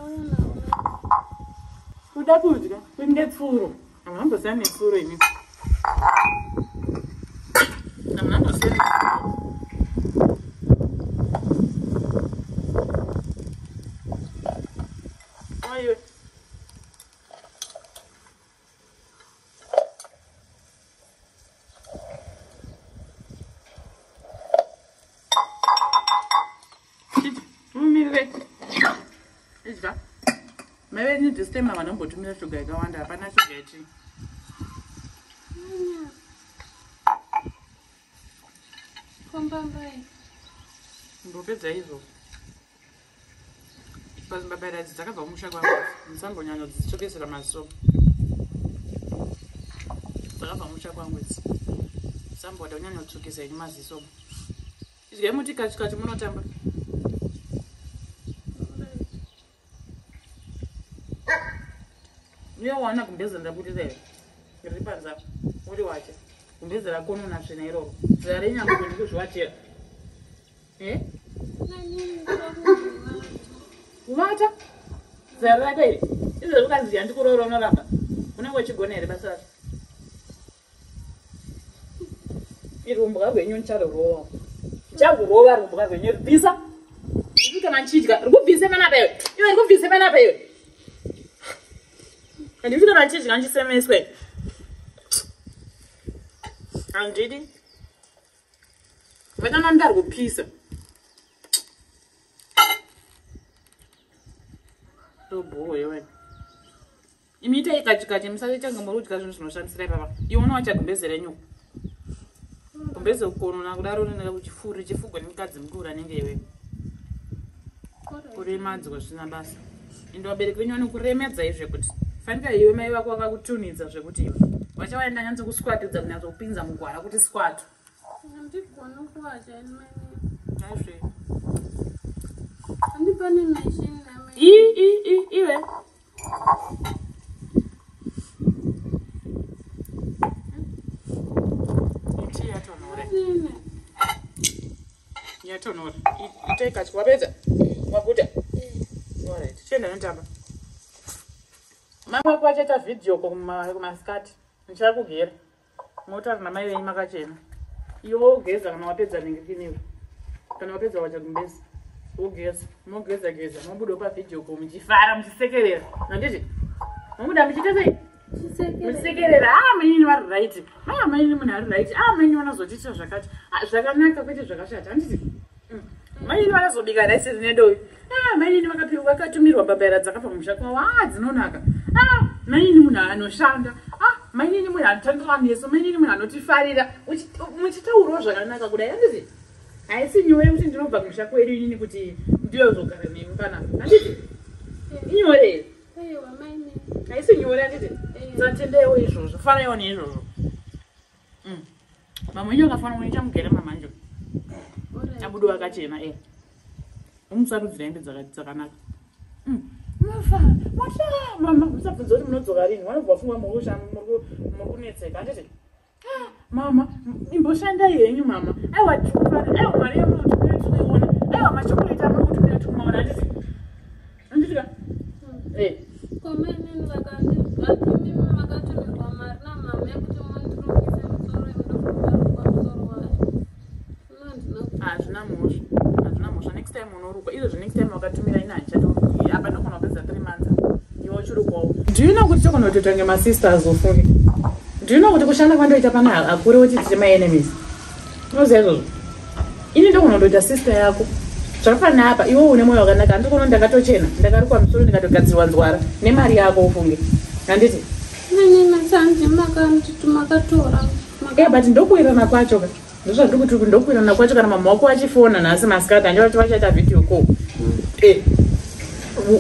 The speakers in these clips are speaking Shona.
Ndauya nawo. Kuda kudya kuinde tsuro. Hamuna netsuro imi. Hamuna mbosiya netsuro. Aiwe. Umirire. Idya. Mai venyu this time vanombotumira shuga yakawanda, hapana shuga yetii. Kombambai. Ndopedza izvo. Pazimbabwe idzi dzakabva kumusha kwangu. Musambonyanya kudzitsvokesera maziso. Dzakabva kumusha kwangu idzi. Musamboda kunyanya kutsvukisa henyu maziso. Idyai muti kachi kachi munotamba. Uye wana gumbeze ndabudisa here? Riri panze apo. Uri wache. Gumbeze rako unoona tsvina iroro. Zera renyama kuti ndikuzviwachira. Eh? Kuvata? Zera rako iri. Izvezvi ukanzi handikuroora unoramba. Unenge uchigona here basa racho? Irumbwa rwenyu ndicharurova. Ndichagurova rumbwa rwenyu. Bvisa. Ndiri kana ndichidya. Rikubvise panapa iwe. Iwe rikubvise panapa iwe. Handiti kana ndichidya ndichisemeswe. Handidi. Vatana ndari kupisa. Ndobhowa iwe. Imi itai kachi kachi musaita kunge muri kudya zvinhu zvinoshamisira ipapa. Iwe unowacha gumbeze renyu. Gumbeze kukonona kudaro rinenge kuchifuri richifugwa nemukadzi mukuru anenge iwe. Kuremadzwa zvisina basa. Ende vabereki venyu vanokuremedzai zvekuti. Fanika iwe mai vako vakakutunidza zvekuti iwe. Vachauya ndanyatso kusquatidza kunyatsokupinza mugwara kuti squat. Handigoni kuwacha ini mai. Aizve. Handi pane machine namai. I i i iwe. Iti yatonhora. Nene. Yatonhora. Itai kachi wapedza. Waguta. Alright. Chienda notamba. Mai wako achaita video kumasikati. Ndichakugera. Motaura namai venyu makachena. Iwe wogeza kana wapedza nengekiniwe. Kana wapedza wacha gumbezi. Wogeza, mogeza geza, mobuda pa video call muchifara muchisekerera. Handiti? Mobuda muchiita sei? Muchisekerera. Ah, mainini vari right. Ah, mainini munhu ari right. Ah, mainini vanozotiita zvakati. Ah, zvakanaka kwete zvakashata. Handiti? Mainini vanozobika rice rine dovi. Ah, mainini vakatumirwa mbambaira dzakabva kumusha kwavo. Ah, dzinonaka. Ah, mainini munhu anoshanda. Ah, mainini munhu anotandira nesu. Mainini munhu anotifarira. Muchitaurawo zvakanaka kudai. Handiti? Haisi nyore kuti ndinobva kumusha kwedu inini kuti ndiyozogara nemi panapa. Handiti? Inyore here? Aiwa mainini. Haisi nyore handiti? Satendaiwo izvozvo. Faraiwo neizvozvo. Mama wenyu akafanira kuita mugere mama njo. Abudo akachena eh. Umusarudzira hembe dzakanaka. Mafa, mata, mama, musabvunza kuti munodzoka rini. Vanobva vafunga muri kunetseka, handiti? Ah, mama, imboshandai henyu mama. Aiwa tikufara, aiwa mari yamunotumira tinoiona. Aiwa machokoreti amuri kutumira tinomaona, handiti? Handiti ka? Eh. Ko mainini vakati mimi makatumirwa mari namama yekuti mundirukise musoro ndokuvarukwa musoro wacho. Hazvina mhosva. Hazvina mhosva. Next time unorukwa. Izvozvo next time wakatumira ini handichatoruki. Apa ndogona kupedza 3 months. Iwe uchirukwawo. Do you know kuti togona kutoita kunge masisters ufunge? Do you know kuti kushanda kwandoita pana hakuri kuti tiri maenemies? Unoziva izvozvo? Ini ndogona kutoita sister yako. Zvakafanana apa iwe une moyo wakanaka. Handikuona ndakatochena. Ndakarukwa musoro ndikatogadzirwa nzwara nemari yako ufunge. Handiti? Nini masanji makatora. Eh, but ndokuwirirana kwacho ka. Ndozvandiri kuti ndokuwirirana kwacho kana mama wako achifona nhasi masikati handiva kuti vachaita video call. Eh.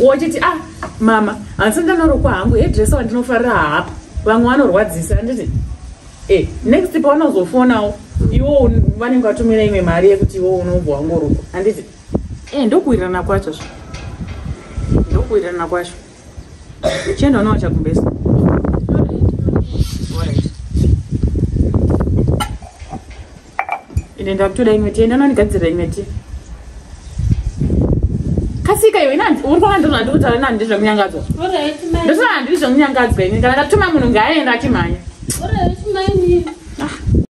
Wochiti ah mama handisi ndanorukwa hangu hairdresser wandinofarira haapo. Vamwe vanorwadzisa handiti? Eh, next pavanozofonawo iwo vanenge vatumira imwe mari yekuti iwo unobva wangorukwa. Handiti? Eh, ndokuwirirana kwacho zvo. Ndokuwirirana kwacho. Chienda unowacha gumbezi. Alright. Ende ndakutoda imwe tea, ndanondigadzirira imwe tea. Kasika. Kasika iwe, ina uri kuona ndizvo zvandiri kutaura, ina handidi zvekunyangadzwa. Alright, mai. Ndosina handidi zvekunyangadzwa ini. Kana ndatuma munhu, ngaaende achimhanya. Alright, mai. Ah.